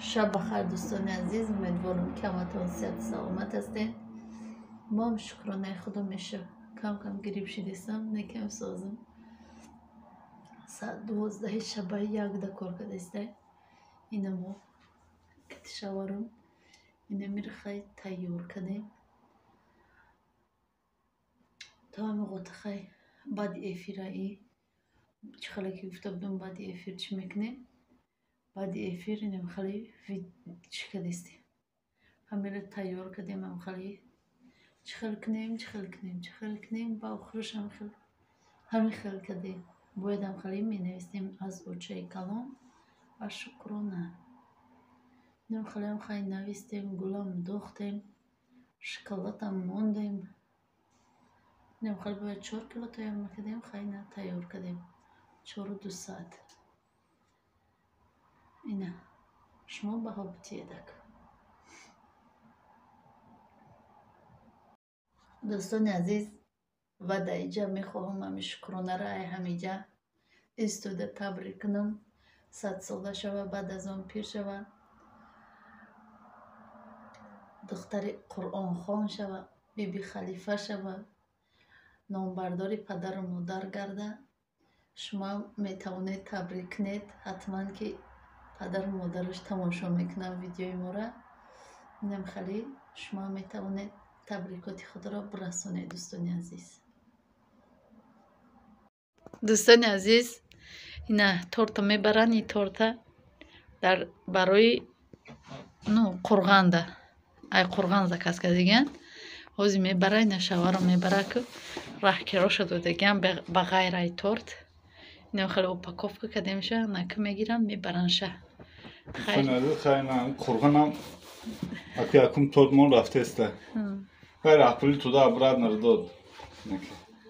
Шаб бахайр, дӯстони азиз. Умедворам, ки ҳаматон сиҳату саломат ҳастед. Мо ҳам, шукронаи Худо, меша. Кам-кам грипп шидистам, некам созам. Соат 12-и шабаи якда кор кардастай. Ина мо кати шаварам. Ина мирхай тайёр кардем. То ҳами ғотахай баъди эфира и чӣ хеле ки гуфта будам, баъди эфир чӣ мекунем? Баъди эфир инам хеле чӣ кардистем? Ҳамеро тайёр кардем, ҳам хеле чӣ хел кунем, чӣ хел кунем, чӣ хел кунем, ба охираш ҳамин хел кардем. Бояд ҳам хеле менавистем аз очаи калон ва шукрона. Инам хелеам хай навистем, гулам дохтем, шоколадам мондем. Инам хеле бояд 4 кило тайёр мекардем, хай на тайёр кардем. 4 200. Ина шумо баҳо битиедак. Дӯстони азиз, ва дар инҷа мехоҳам ҳами шукронара ай ҳамиҷа истода табрик кунам. 100 сола шава, баъд аз он пир шава, духтари қуръонхон шава, биби халифа шава, номбардори падару модар гарда. Шумо метавонед табрик кунед, ҳатман ки падару модараш тамошо мекунанд видеои моро. Инам хеле шумо метавонед табрикоти худро бирасонед, дӯстони азиз. Дӯстони азиз, ина торта мебаранд, ин торта дар барои ну Қурғанда, ай Қурған заказ кардагиянд. Ҳозир мебара, ина шаваро мебара, ки раҳкироша додагиянд ба ғайр ай торт. Инам хеле упаковка кардемша, наки мегиранд, мебарандша. Қурғанам аки якум торт мон рафтеста. Хайр, апули туда обратно дод.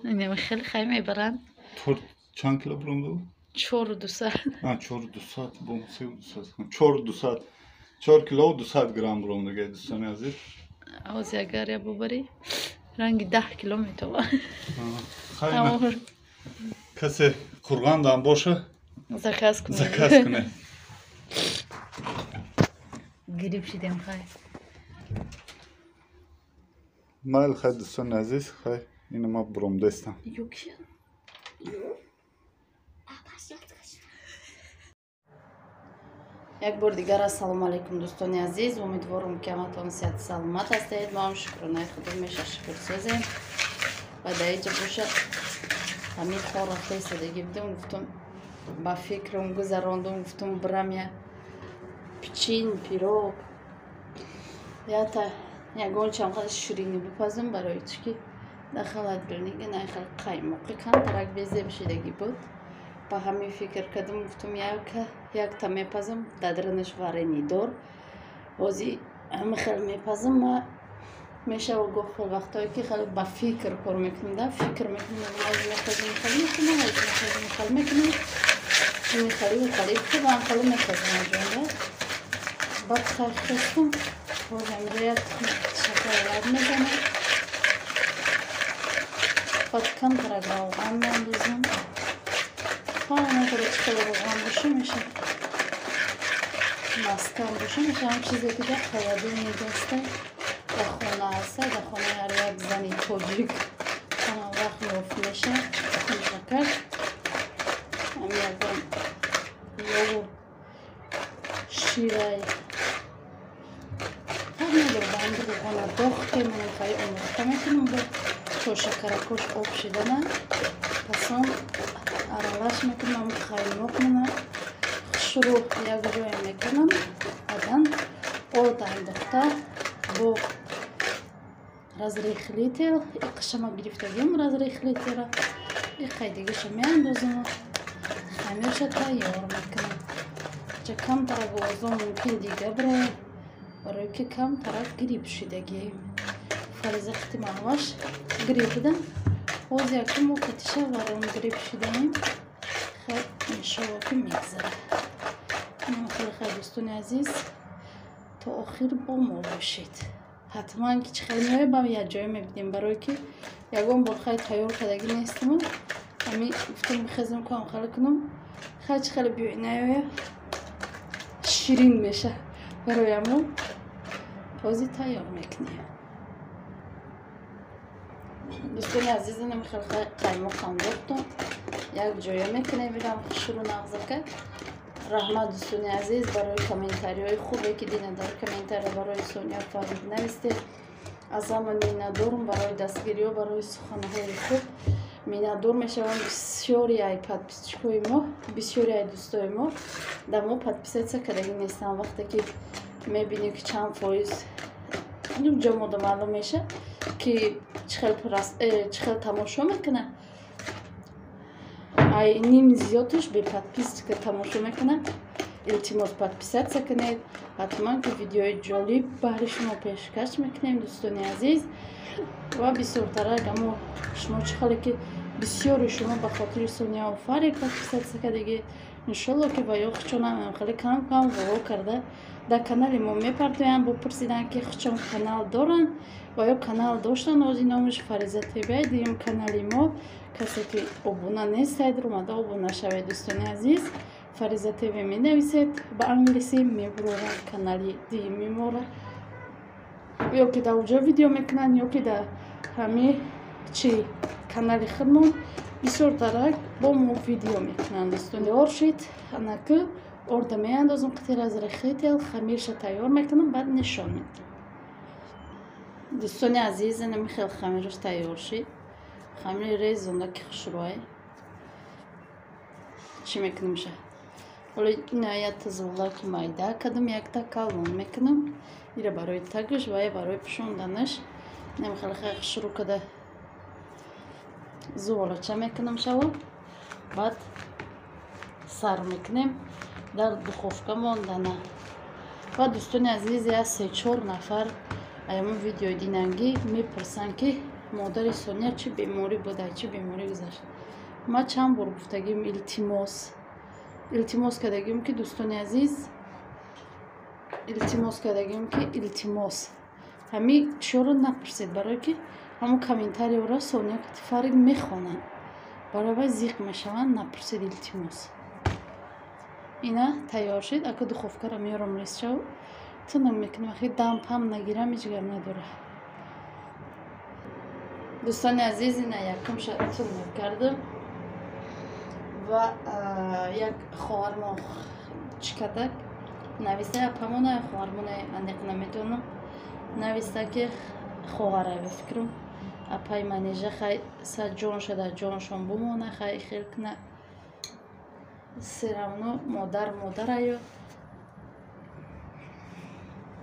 Инам хеле хай мебаранд. Торт чанд кило буромда? 4 200. 4 200, бом 3 200. 4 200. 4 кило 200 грамм буромдага, дӯстони азиз. Ҳозир агар я бубарӣ, ранги 10 кило метова. Хайр, касе Қурғандам боша, заказ кунед. Заказ кунед. Грипп шидем, хай. Майли, хай, дӯстони азиз, хай, ина ма буромдаистам. Юкша. Як бор дигар ассалому алайкум, дӯстони азиз. Умедворам, ки ҳаматон сиҳату саломат ҳастед. Мо ҳам, шукронаи Худо, меша, шукрсозем. Ва дар инҷа боша ҳамин хор рафта истодагӣ будем, гуфтум, ба фикрам гузарондум, гуфтум, бирам я пичин, пирог, ята ягон чамқадар ширинӣ бипазам, барои чӣ ки дар холодильник ина хел қаймоқи камтарак безеб шидагӣ буд. Ба ҳамин фикр кардам, гуфтум, якта мепазам, дадринаш варенидор. Ҳозир ҳамин хел мепазам. Ма мешава гоҳ хел вақтое ки хеле ба фикр кор мекунам, да фикр мекунам, ҳозир мехезам, хел мекунам, ҳозир мехезам, хел мекунам, ин хели хели хубам хеле мехезам ҷонда. Баъд хай хестам, боз ҳаминҷо як шакар мезанам, баъд камтарак равған меандозам. Фарқ надорад, чӣ хеле равған боша меша, маскан боша меша, ҳам чизе ки дар холодильник аста, дар хона ҳаста, дар хонаи ҳар як зани тоҷик ҳама вақт ёфт меша. Шакар, ҳами ягон ёву ширай, фарқ надорад. Ба ҳамин равғана дохтем, манам хай омӯхта мекунам бо то шакаракош об шидана, пасон аралаш мекунам, қаймоқ мена хушрӯ як ҷое мекунам. Баъдан од андохта бо разрыхлитель иқшама гирифтагим, разрыхлитель а иқай дигиша меандозам, хамирша тайёр мекунам. Ча камтарак овозо мумкин дига бирояд, барое ки камтарак грипп шидагием. Фариза қити маҳваш грипп буда, ҳозир якум мо катиша варон грипп шидаем. Хай, иншолло, ки мегзарад. Хеле хай, дӯстони азиз, то охир бо мо бошед. Ҳатман ки чӣ хел меояд, ба якҷоя мебинем, барое ки ягон бор хай тайёр кардагӣ нестам. Ҳами гуфтам, бихезам, кам хеле кунам. Хай, чӣ хеле биёй наёя, ширин меша. Барои ҳозир тайёр мекунем. Дӯстони азиз, инам хел қаймоқ андохтум, як ҷоя мекунем, инам хушрӯ нағзака. Раҳмат, дӯстони азиз, барои комментариҳои хубе ки дина дар комментария барои Соня Фарид навистед. Аз ҳама миннатдорум барои дастгириҳо, барои суханҳои хуб. Миннатдор мешавам. Бисёри ай подписчикои мо, бисёри ай дӯстои мо дар мо подписаться кардагӣ нестанд. Вақте ки мебинем, ки чанд фоиз ҷо мода маълум меша, ки чӣ хел тамошо мекунад, ай ним зиёдаш бе подписка тамошо мекунад. Илтимос, подписаться кунед. Ҳатман ки видеои ҷолиб баҳри шумо пешкаш мекунем, дӯстони азиз. Ва бисёртарак амо шумо чӣ хеле ки бисёри шумо ба хотири Соня Фарик подписаться кардагӣ, иншолло ки ва ё хучонам хеле кам кам ғово карда дар канали мо мепартоянд. Бо пурсидан ки хучон канал доранд ва ё канал доштанд, ози номаш Фариза ТВ, дуюм канали мо. Касе ки обуна нестед, рӯмада обуна шавед, дӯстони азиз. Фариза ТВ менависед ба англисӣ, мебурорад канали дуюми моро. Ё ки дар уҷо видео мекунанд, ё ки дар ҳами чи канали худмон бисёртарак бо мо видео мекунанд, дӯстони. Оршид анаку орда меандозам, қитир аз рехител хамирша тайёр мекунам, баъд нишон медиҳам. Дӯстони азиз, инами хел хамираш тайёр шид. Хамири резонда ки хушрӯай. Чӣ мекунамша? Ҳоло ина якта зувлаки майда кардам, якта калон мекунам. Ира барои тагаш ва я барои пӯшонданаш. Инам хеле хушрӯ када зуволача мекунам шаво. Баъд сар мекунем дар духовка мондана. Ва дӯстони азиз, як се-чор нафар аямон видеои динангӣ мепурсанд, ки модари Соня чӣ беморӣ буда, чӣ беморӣ гузашт. Ман чанд бор гуфтагим, илтимос, илтимос кардагим, ки дӯстони азиз, илтимос кардагим, ки илтимос, ҳамин чиёро напурсед, барое ки ҳамон комментариёро Соня Фарид мехонанд, барои вай зиқ мешаванд. Напурсед, илтимос. Ина тайёр шид. Ака духовкаро меёрам, ресшав тунам мекунам, ахи дам пам нагирам, ҳеҷ гап надора. Дӯстони азиз, ина якумша тунам кардам ва як хоҳармо чӣ кардак нависта, апамона хоҳармона аниқ намедонам, нависта ки хоҳарай, ба фикрам апай Манижа, хай са ҷон шада, ҷоншон бумона, хай хел куна, всё равно модар модараю.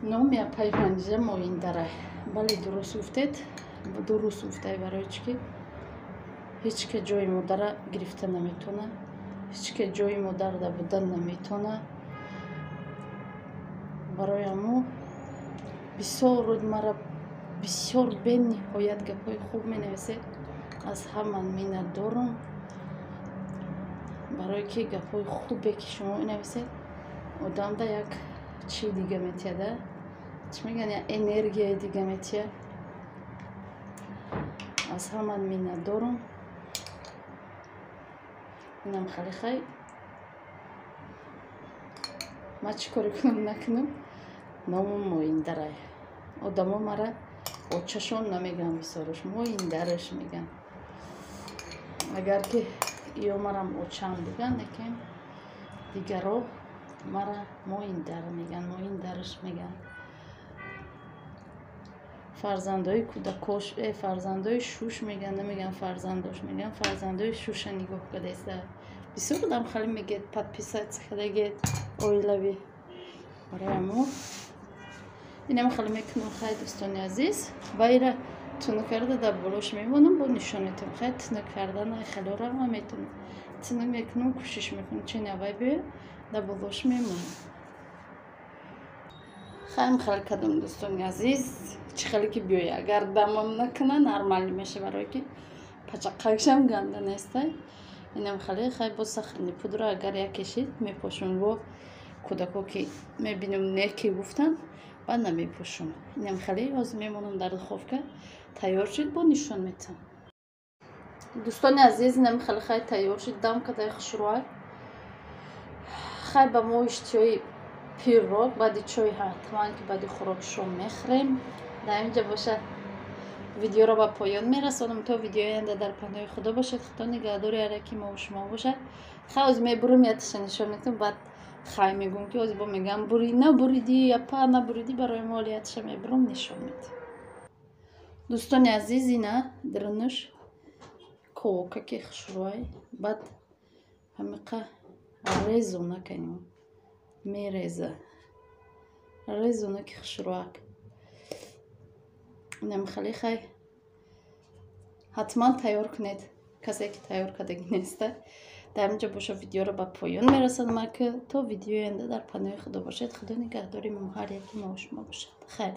Номи апай Манижа Моиндарай. Бале, дуруст гуфтед, дуруст гуфтай, барои чӣ ки ҳеҷ ка ҷои модара гирифта наметавона, ҳеҷ ка ҷои модарда будан наметавона. Барои ҳамо бисёр мара бисёр бениҳоят гапҳои хуб менависед, аз ҳама миннатдорум, барое ки гапҳои хубе ки шумо менависед одамда як чии дига метиҳада, чӣ мегӯянд, як энергияи дига метиҳад. Аз ҳама миннатдорум. Инам хеле хай, ман чӣ коре кунам накунам, номам Моиндарай. Одамо мара очашон намегӯянд, бисёраш Моиндараш мегӯянд. Агар ки ё марам очам бигӯянд, лекин дигаро мара Моиндар мегӯянд, Моиндараш мегӯянд. Фарзандои кӯдакош, фарзандои шуш мегӯянд, намегӯянд фарзандош, мегӯянд фарзандои шуша нигоҳ кардааста. Бисёр одам хеле мегӯяд подписаться кардагед оилавӣ. Барои ҳамо инам хеле мекунам. Хай, дӯстони азиз, ва ира тунук карда дар болош мемонам, бо нишон метавам. Хай, тунук кардана хелора ман метавонам. Тунук мекунам, кӯшиш мекунам, чи навай биёяд, дар болош мемонам. Хайм хеле кардам, дӯстони азиз, чӣ хеле ки биёяд. Агар дамам накуна, нормалӣ меша, барое ки пачақакшам ганда нестай. Инам хеле хай, бо сахарни пудра агар яке шид мепошум, бо кӯдако ки мебинам не ки гуфтанд, баъд намепошум. Инам хеле ҳозир мемонам дар духовка, тайёр шид, бо нишон метавам. Дӯстони азиз, инам хеле хай тайёр шид, дам кадай хушрӯай. Хай, ба мо иштиҳои Пирог баъди чой ҳатман, ки баъди хӯрок шом мехӯрем. Дар инҷа боша, видеоро ба поён мерасонам. То видеои оянда дар паноҳи Худо бошед. Худо нигаҳдори ҳар яки мову шумо бошад. Хай, ҳозир мебурам, яташа нишон метам. Баъд хай мегӯм, ки ҳозир бо мегӯям: «Бури, набуридӣ, апа, набуридӣ барои мо». Яташа мебурам, нишон медиҳам. Дӯстони азиз, ина дарунаш ковокаки хушрӯай. Баъд ҳамиқа резона канем, мереза, резона ки хушрӯак. Инам хеле. Хай, ҳатман тайёр кунед, касе ки тайёр кардагӣ неста. Дар инҷо боша, видеоро ба поён мерасонам. Ки то видеои оянда дар паноҳи Худо бошед. Худо нигаҳдори мо, ҳар яки мо шумо бошад. Хайр.